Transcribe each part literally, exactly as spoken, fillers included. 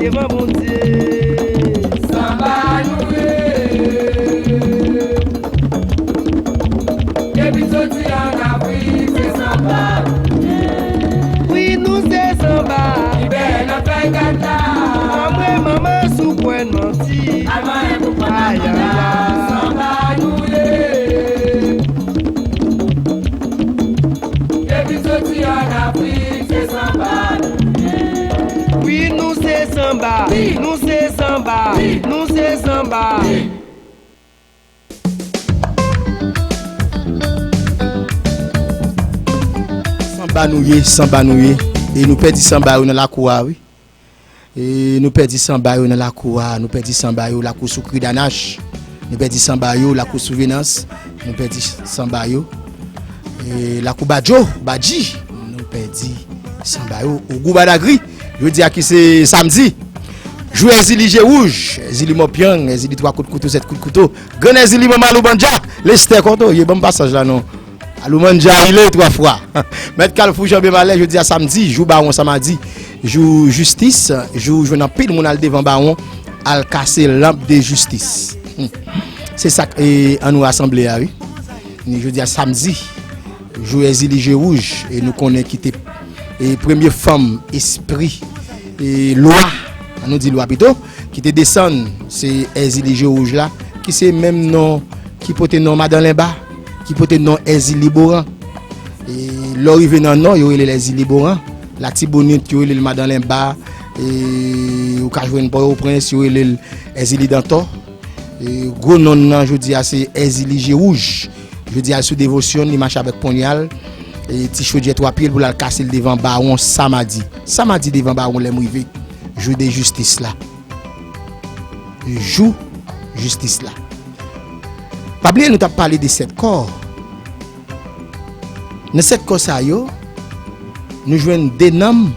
devan Bondye. Sanba nou ye. Depi soti ann Afrik, se sanba. Wi, nou se sanba. Ki bèl nan fèy kat la. Anmwe manman sou pwen manti. Al manyen pou pran ayaya. Sanba nou ye. Depi soti ann Afrik, se sanba nou ye. Wi, nou se sanba. Nou se sanba. Nou se sanba. Sanba nou ye, sanba nou ye. E nou pèdi sanba yo nan lakou a, wi. E nou pèdi sanba yo nan lakou a, nou pèdi sanba yo lakou sou Kridanach. Nou pèdi sanba yo lakou Souvenans. Nou pèdi sanba yo, e, lakou Badjo, Badji. Nou pèdi sanba yo Ogou Badagri. Jodi a ki se samdi. Jou Èzili je wouj, Èzili mòpyang, Èzili twa kout kouto, sèt kout kouto. Grann Èzili manman Aloubandja, Lestè Kòto, ye ban m pasaj la non. Aloubandja rile twa fwa. Mèt Kalfou Janbe Malè, jodi a samdi, jou bawon samadi, jou jistis, jou jwenn anpil moun al devan bawon, al kase lanp de jistis. Se sa k, e, an nou rasanble a, wi. Ni jodi a samdi, jou Èzili je wouj, e nou konnen ki te, e, premye fanm espri, e, lwa, an nou di lwa pito, ki te desann, se Èzili je wouj la, ki se menm non ki pote non Madan Lenba, ki pote non Èzili Boran. E lè w rive nan nò, yo rele l Èzili Boran. Latibonit, yo rele l Madan Lenba. E ou ka jwenn Pòtoprens, yo rele l Èzili Dantò. E gwo non l nan jodi a se Èzili je wouj. Jodi a l sou devosyon, li mache avèk ponyal, e ti chodyè twa pye l pou l al kase l devan bawon samadi. Samadi devan bawon lè m rive. Jou de jistis la. Jou jistis la. Pa bliye nou t ap pale de sèt kò. Nan sèt kò sa yo, nou jwenn de nanm,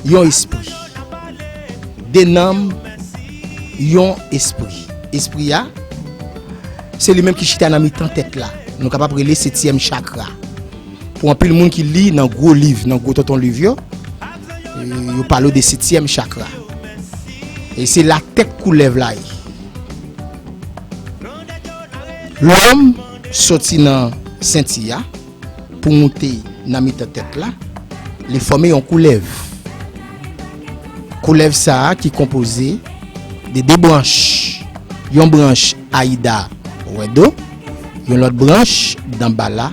yon espri. De nanm, yon espri. Espri a, se li menm ki chita nan mitan tèt la. Nou kapab rele setyèm chakra. Pou anpil moun ki li nan gwo liv, nan gwo tonton liv yo, e, yo pale w de setyèm chakra. E se la tèt koulèv la ye. Lòm soti nan senti a pou moute nan mitan tèt la, li fòme yon koulèv. Koulèv sa a ki konpoze de de branch. Yon branch Ayida Wèdo, yon lòt branch Danbala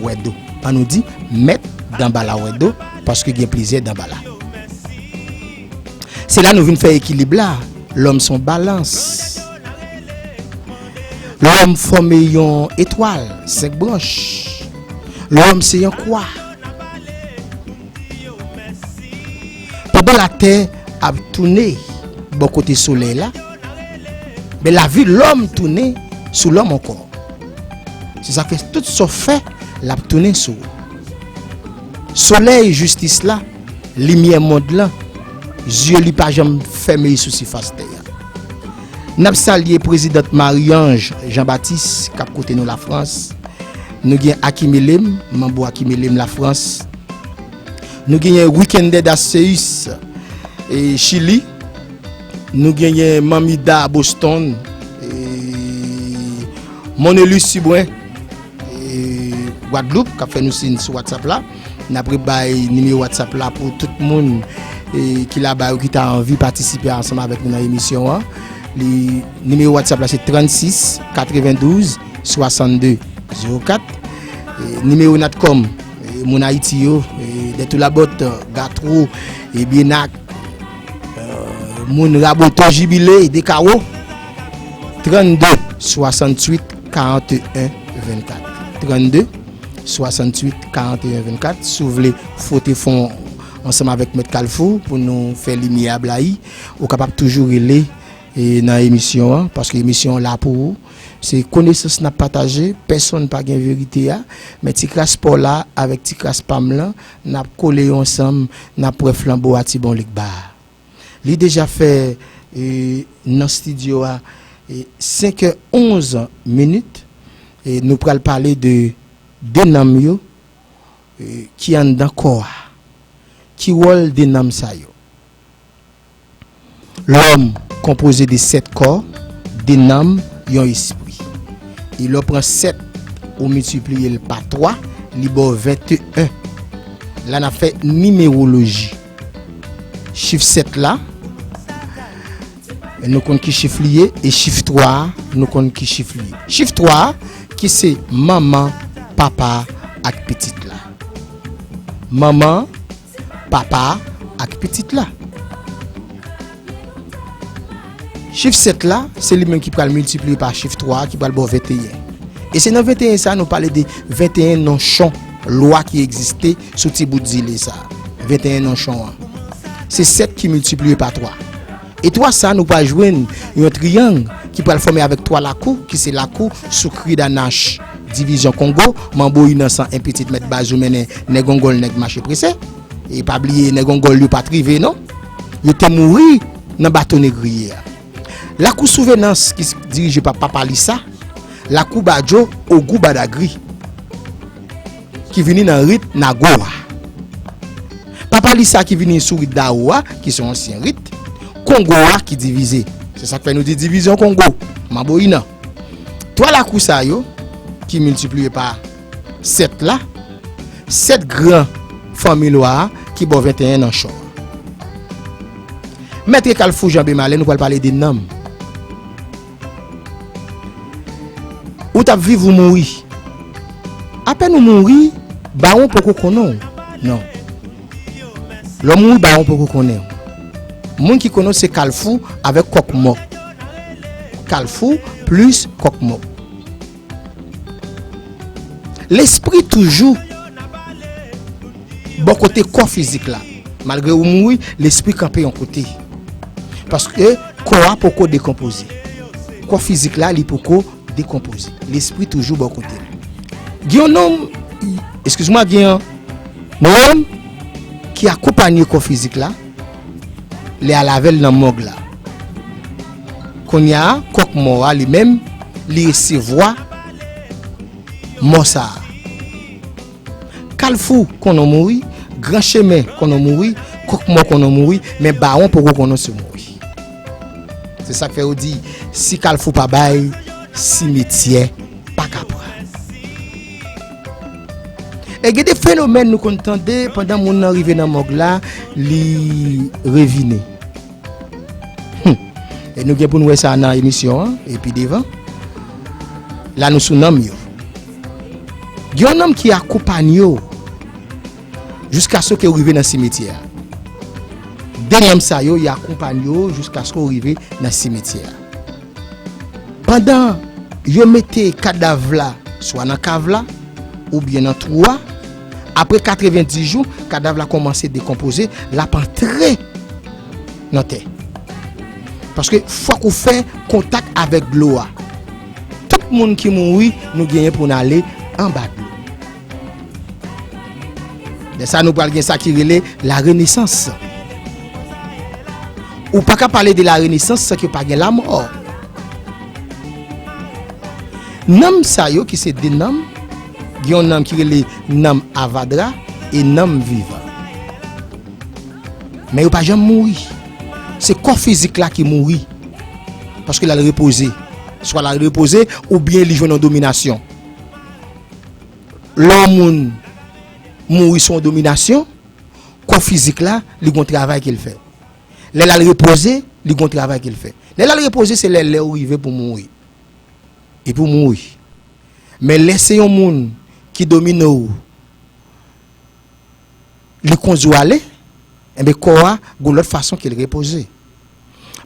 Wèdo. An nou di Mèt Danbala Wèdo, paske gen plizyè Danbala. Se la nou vin fè ekilib la. Lòm se yon balans. Lòm fòme yon etwal, senk branch. Lòm se yon kwa. Pandan latè ap tounen bò kote solèy la, men lavi lòm tounen sou lòm ankò. Se sa k fè tout sa w fè, l ap tounen sou ou. Solèy jistis la, limyè mond lan, zye li pa janm fèmen sou sifas tè a. N ap salye Prezidant Marie-Ange Jean-Baptiste k ap koute nou Lafrans. Nou gen Akimelem, manbo Akimelem Lafrans. Nou genyen Weekender Daceus, e, Chili. Nou genyen Manmida Boston, e, Monelus Sibren, e, Gwadloup, k ap fè nou siy sou WhatsApp la. N ap rebay nimewo WhatsApp la pou tout moun, e, ki laba yo ki ta anvi patisipe ansanm avèk nou nan emisyon an. Li, nimewo WhatsApp la se trannsis katrevendouz swasannde zewo kat. E, nimewo Natcom, e, moun Ayiti yo, e, Dètoulabòt, Gatwo, e, Byenak, e, moun Raboto, Jibile, Dekawo, trannde swasanntuit karanteyen vennkat. Trannde swasanntuit karanteyen vennkat. Si w vle fwote fon ansanm avèk Mèt Kalfou pou nou fè limyè a blayi, ou kapab toujou rele, e, nan emisyon an, paske emisyon an la pou ou. Se konesans n ap pataje, pèsonn pa gen verite a, men ti kras pa w la avèk ti kras pa m lan, n ap kole yo ansanm, n ap wè flanbo a Tibonlikba. Li deja fè, e, nan estidyo a, e, senk è onz minit, e nou pral pale de de nanm yo, e, ki anndan kò a. Ki wòl de nanm sa yo? Lòm konpoze de sèt kò, de nanm, yon espri. E lè w pran sèt, ou miltipliye l pa twa, li ba w venteyen. La n ap fè nimewoloji. Chif sèt la, nou konn ki chif li ye, e chif twa a, nou konn ki chif li ye. Chif twa a, ki se manman, papa ak pitit la. Manman, papa ak pitit la. Chif sèt la, se li menm ki pral miltipliye pa chif twa a, ki pral ba w venteyen. E se nan venteyen sa, nou pale de venteyen nonchon lwa ki egziste sou ti bout zile sa. Venteyen nonchon an. Se sèt ki miltipliye pa twa. E twa sa, nou pral jwenn yon triyang ki pral fòme avèk twa lakou, ki se lakou Soukri Danach, Divizyon Kongo, Manbo Inansan, en pitit mèt baz ou mennen, nèg Ongòl, nèg mache prese. E pa bliye, nèg Ongòl yo pa t rive, non. Yo te mouri nan bato negriye a. Lakou Souvenans ki s-, dirije pa Papa Lisa, lakou Badjo, Ogou Badagri, ki vini nan rit Nago a. Papa Lisa ki vini sou rit Dawo a, ki se yon ansyen rit, Kongo a ki divize. Se sa k fè nou di divizyon Kongo, Manbo Inan. Twa lakou sa yo, ki miltipliye pa sèt la, sèt gran fanmi lwa a, ki ba w venteyen nan chò a. Mètre Kalfou Janbe Malè, nou pral pale de nanm. Ou t ap viv, ou mouri. Apèn ou mouri, bawon poko konnen w. Non. Lè w mouri, bawon poko konnen w. Moun ki konnen w se Kalfou avèk Kòkmò. Kalfou plis Kòkmò. Lespri toujou bò kote kò fizik la. Malgre ou mouri, lespri kanpe yon kote. Paske kò a poko dekonpoze. Kò fizik la, li poko dekonpoze. Lespri toujou bò kote l. Gen yon nonm, eskiz mwa, gen yon nonm ki akonpanye kò fizik la, lè y al avè l nan mòg la. Kounye a, kòk mò a li menm, li resevwa mò sa a. Kalfou konnen w mouri, Gran Chemen konnen w mouri, kòk mò konnen w mouri, men bawon poko konnen w si w mouri. Se sa k fè yo di, si Kalfou pa bay, simetyè pa ka pran. E gen de fenomèn nou konn tande pandan moun nan rive nan mòg la, li revine. Hum. E nou gen pou n wè sa nan emisyon an, epi devan. La nou sou nanm yo. Gen yon nanm ki akonpanye w jiskaske w rive nan simetyè a. De nanm sa yo, y akonpanye w jiskaske w rive nan simetyè a. Pandan yo mete kadav la, swa nan kav la, oubyen nan twou a, apre katrevenndis jou, kadav la kòmanse dekonpoze, l ap antre nan tè. Paske fòk ou fè kontak avèk dlo a. Tout moun ki mouri, nou genyen pou n ale anba dlo. Lè sa nou pral gen sa ki rele larenesans. Ou pa ka pale de larenesans san ke pa gen lamò. Nanm sa yo ki se de nanm, gen yon nanm ki rele nanm avadra e nanm vivan. Men yo pa janm mouri. Se kò fizik la ki mouri. Paske l al repoze. Swa l al repoze, oubyen li jwenn yon dominasyon. Lè yon moun mouri sou yon dominasyon, kò fizik la, li gon travay ke l fè. Lè l al repoze, li gon travay ke l fè. Lè l al repoze, se lè lè ou rive pou mouri. Epi w mouri. Men lè se yon moun ki domine w, li kondui w ale, enben kò a gon lòt fason ke l repoze.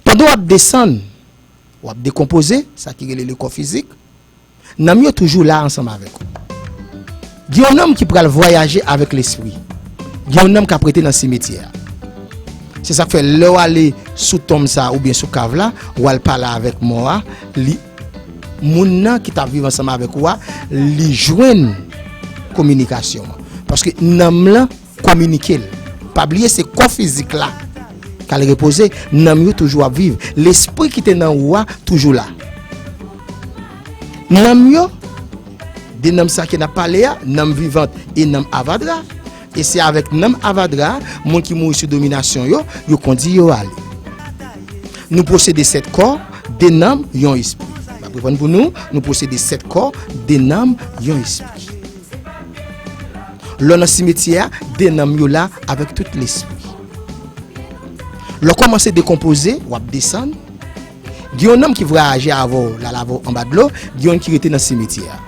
Pandan w ap desann, w ap dekonpoze, sa ki rele le kò fizik, nanm yo toujou la ansanm avèk ou. Gen yon nanm ki pral vwayaje avèk lespri. Gen yon nanm k ap rete nan simetyè a. Se sa k fè lè w ale sou tonm sa a oubyen sou kav la, w al pale avèk mò a, li, moun nan ki t ap viv ansanm avèk ou a, li jwenn kominikasyon an. Paske nanm lan kominike l. Pa bliye se kò fizik la k al repoze, nanm yo toujou ap viv. Lespri ki te nan ou a toujou la. Nanm yo, de nanm sa ke n ap pale a, nanm vivant e nanm avadra, e se avèk nanm avadra a, moun ki mouri sou dominasyon yo, yo kondui yo ale. Nou posede sèt kò, de nanm, yon espri. M ap reprann pou nou, nou posede sèt kò, de nanm, yon espri. Lè w nan simetyè a, de nanm yo la avèk tout lespri. Lè w kòmanse dekonpoze, w ap desann. Gen yon nanm ki vwayaje avè w, l al avè w anba dlo, gen youn ki rete nan simetyè a.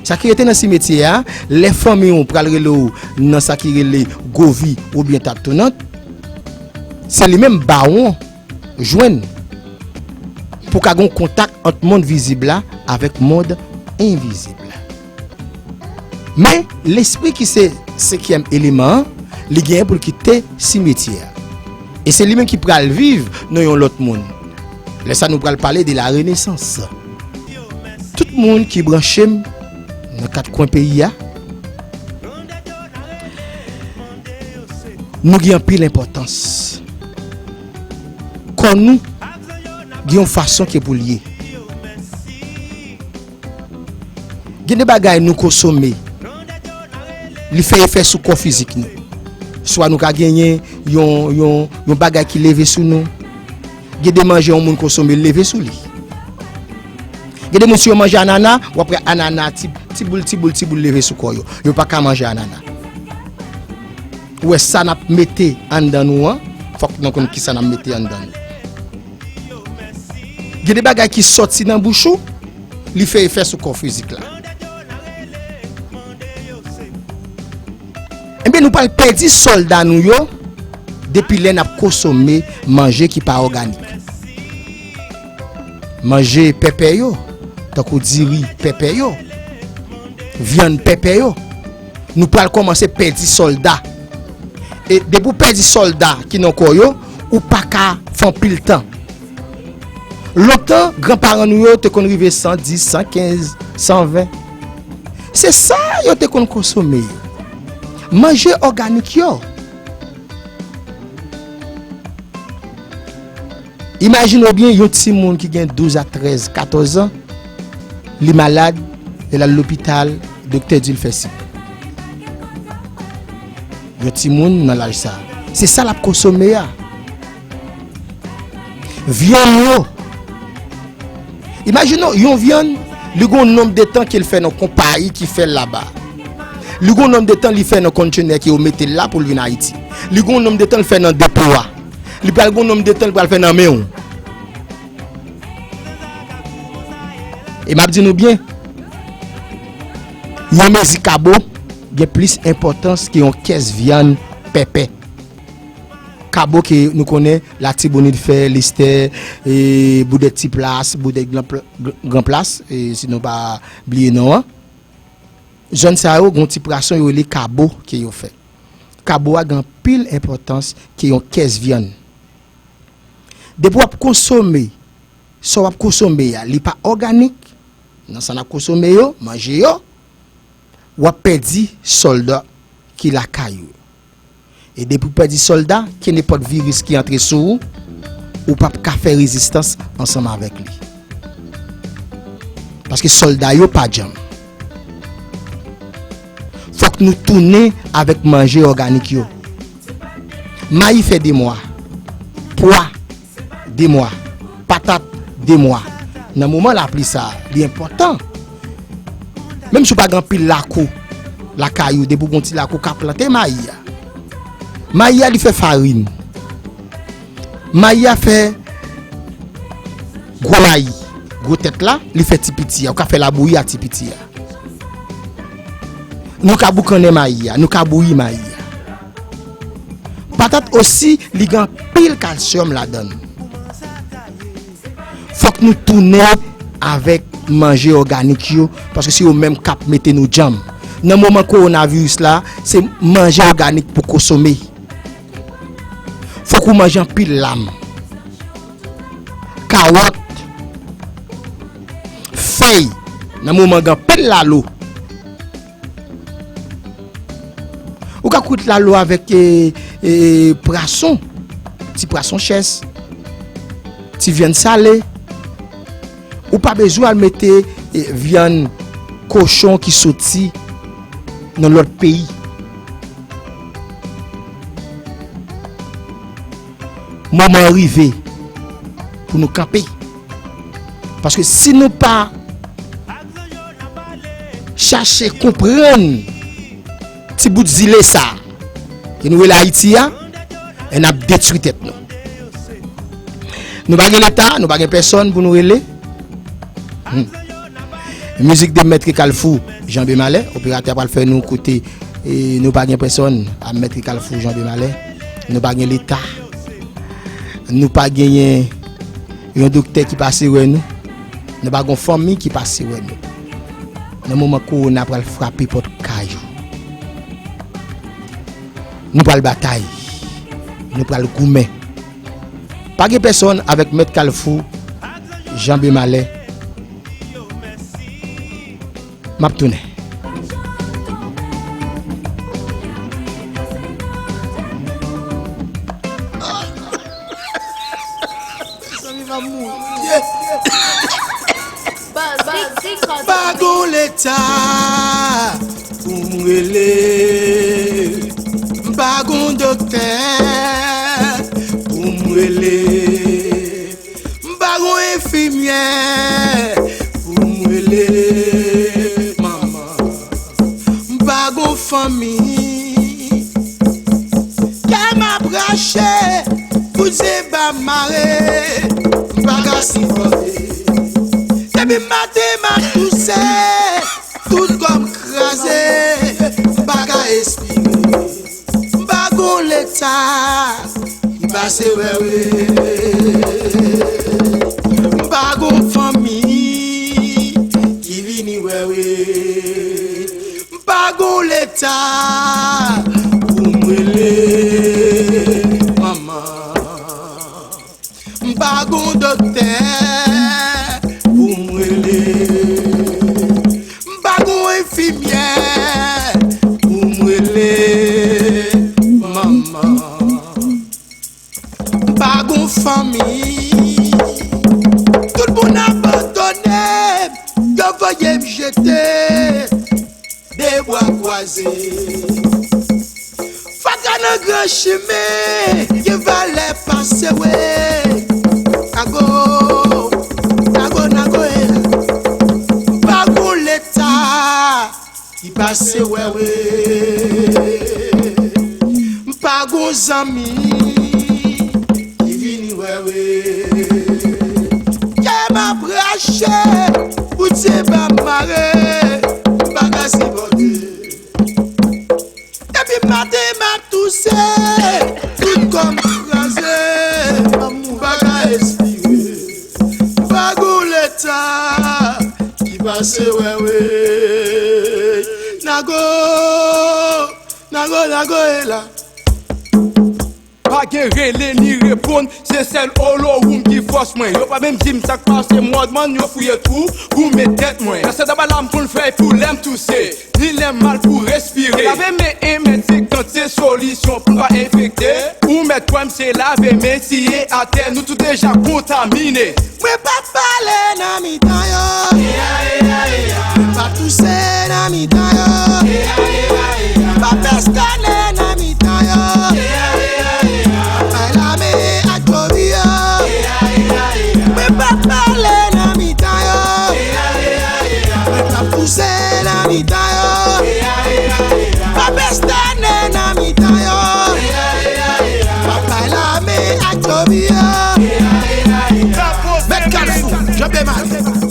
Sa ki rete nan simetyè a, lè fanmi w pral rele w nan sa ki rele govi oubyen tat tounant, se li menm bawon jwenn pou ka gen yon kontak ant mond vizib la avèk mond envizib la. Men, lespri ki se senkyèm eleman an, li genyen pou l kite simetyè a. E se li menm ki pral viv nan yon lòt monn. Lè sa, nou pral pale de la renesans. Tout moun ki branche m nan kat kwen peyi a, nou gen anpil enpòtans. Kò nou gen yon fason ke pou l ye. Gen de bagay nou konsome, li fè efè sou kò fizik nou. Swa nou ka genyen yon, yon, yon bagay ki leve sou nou. Gen de manje yon moun konsome, l leve sou li. Gen de moun, si yo manje anana, w ap wè anana ti, ti boul, ti boul, ti boul leve sou kò yo. Yo pa ka manje anana. Ou wè sa n ap mete anndan nou an, fòk nou konn kisa n ap mete anndan nou. Gen de bagay ki sòti nan bouch ou, li fè efè sou kò fizik la. Ebyen, nou pral pèdi sòlda nou yo depi lè n ap konsome manje ki pa òganik. Manje pèpè yo, tankou diri pèpè yo, vyann pèpè yo, nou pral kòmanse pèdi sòlda. E depi w pèdi sòlda ki nan kò yo, ou pa ka fè anpil tan. Lontan, granparan nou yo te konn rive san dis, san kenz, san ven. Se sa yo te konn konsome. Manje òganik yo. Imajine w byen, yon timoun ki gen douz a trèz, katòz an, li malad, e l al lopital, doktè di l fè sik. Yon timoun nan laj sa a. Se sa l ap konsome a. Vyann yo. Imajine w, yon vyann, li gon nonb de tan ke l fè nan konpayi ki fè l laba. Li gon nonb de tan li fè nan container ke yo mete l la pou l vin Ayiti. Li gon nonb de tan l fè nan depo a. Li pral gon nonb de tan li pral fè nan men w. E m ap di nou byen, yon mezi kabo gen plis enpòtans ke yon kès vyann pèpè. Kabo ke nou konnen Latibonit fè, Lestè, e, Boudèt Ti Plas, Boudèt Gran Pla-, Gran Plas, e, si nou pa bliye non an. Zòn sa yo, gon ti pwason yo rele kabo ke yo fè. Kabo a gen anpil enpòtans ke yon kès vyann. Depi w ap konsome, sa w ap konsome a, li pa òganik, nan sa n ap konsome yo, manje yo, w ap pèdi sòlda ki lakay ou. E depi w pèdi sòlda, kenenpòt viris ki antre sou ou, ou p ap ka fè rezistans ansanm avèk li. Paske sòlda yo pa djanm. Fòk nou tounen avèk manje òganik yo. Mayi fè de mwa. Pwa, de mwa. Patat, de mwa. Nan moman lapli sa a, li enpòtan. Menm si w pa gen anpil lakou lakay ou, depi w gen yon ti lakou, w ka plante mayi a. Mayi a, li fè farin. Mayi a fè gwo mayi. Gwo tèt la, li fè ti piti a. Ou ka fè labouyi a ti piti a. Nou ka boukannen mayi a, nou ka bouyi mayi a. Patat osi, li gen anpil kalsyòm ladan l. Fòk nou tounen avèk manje òganik yo, paske se yo menm k ap mete nou djanm. Nan moman kowonaviris la, se manje òganik pou konsome. Fòk ou manje anpil lam, kawòt, fèy, nan moman gen anpil lalo. Ou ka kwit lalo avèk, e, e, pwason, ti pwason chès, ti vyann sale. Ou pa bezwen al mete, e, vyann kochon ki soti nan lòt peyi. Moman an rive. pou nou kanpe. Paske si nou pa chache konprann ti bout zile sa ke nou rele Ayiti a, e n ap detwi tèt nou. Nou pa gen Leta, nou pa gen pèsonn pou nou rele. Hmm. Mizik de Mèt Kalfou, Jan B. Malè, operatè a pral fè nou koute, e, nou pa gen pèsonn a Mèt Kalfou, Jan B. Malè. Nou pa gen Leta. Nou pa genyen yon doktè ki pase wè nou. Nou pa gen fanmi ki pase wè nou. Nan moman kowona pral frape pòt kay ou, nou pral batay. Nou pral goumen. Pa gen pèsonn avèk Mèt Kalfou, Jan B. Malè. M ap tounen. Mezanmi, m ap mouri. Pa gon Leta pou m rele. M pa gon doktè pou m rele. M pa gon enfimyè pou m rele manman. M pa gon fanmi. Kè m ap rache, kout zenba m mare. M pa ka sipòte. Depi maten m ap touse, tout kò m kraze. M pa ka espire. M pa gon Leta ki pase wè wi. M pa gon fanmi ki vini wè wi. M pa gon Leta pou m rele manman. M pa gon doktè pou m rele. M pa gon enfimyè pou m rele manman. M pa gon fanmi. Tout moun abandone m, yo voye m jete. De bra kwaze. Fatra nan gran chimen, gen valè pase wi. Nago, nago, nago, e la. M pa gon Leta ki pase wè wi. M pa gon zanmi ki vini wè wi. Kè m ap rache, kout zenba m mare. M pa ka sipòte. Depi maten m ap touse, tout kò m kraze. M pa ka espire. M pa gon Leta ki pase wè wi. Nago, nago, nago, e la. Pa gen rele ni reponn, se sèl Olowoum ki fòs mwen. Yo pa menm di m sa k pase, m wòdman yo fouye twou pou met tèt mwen. Nan sèt anba la m konn fè pou lè m touse, ni lè m mal pou respire. Lave men e mèt senkant se solisyon pou m pa enfekte. Ou mèt kwè m se lave men, siye atè, nou tout deja kontamine. Mwen p ap pale nan mitan yo. Mwen p ap touse nan mitan yo. M p ap pestène nan mitan yo. M ap bay lame ak kouri yo. Mwen p ap pale nan mitan yo. Mwen p ap touse nan mitan yo. M p ap pestène nan mitan yo. M ap bay lame ak kouri yo. Mèt Kalfou, Jan B. Malè.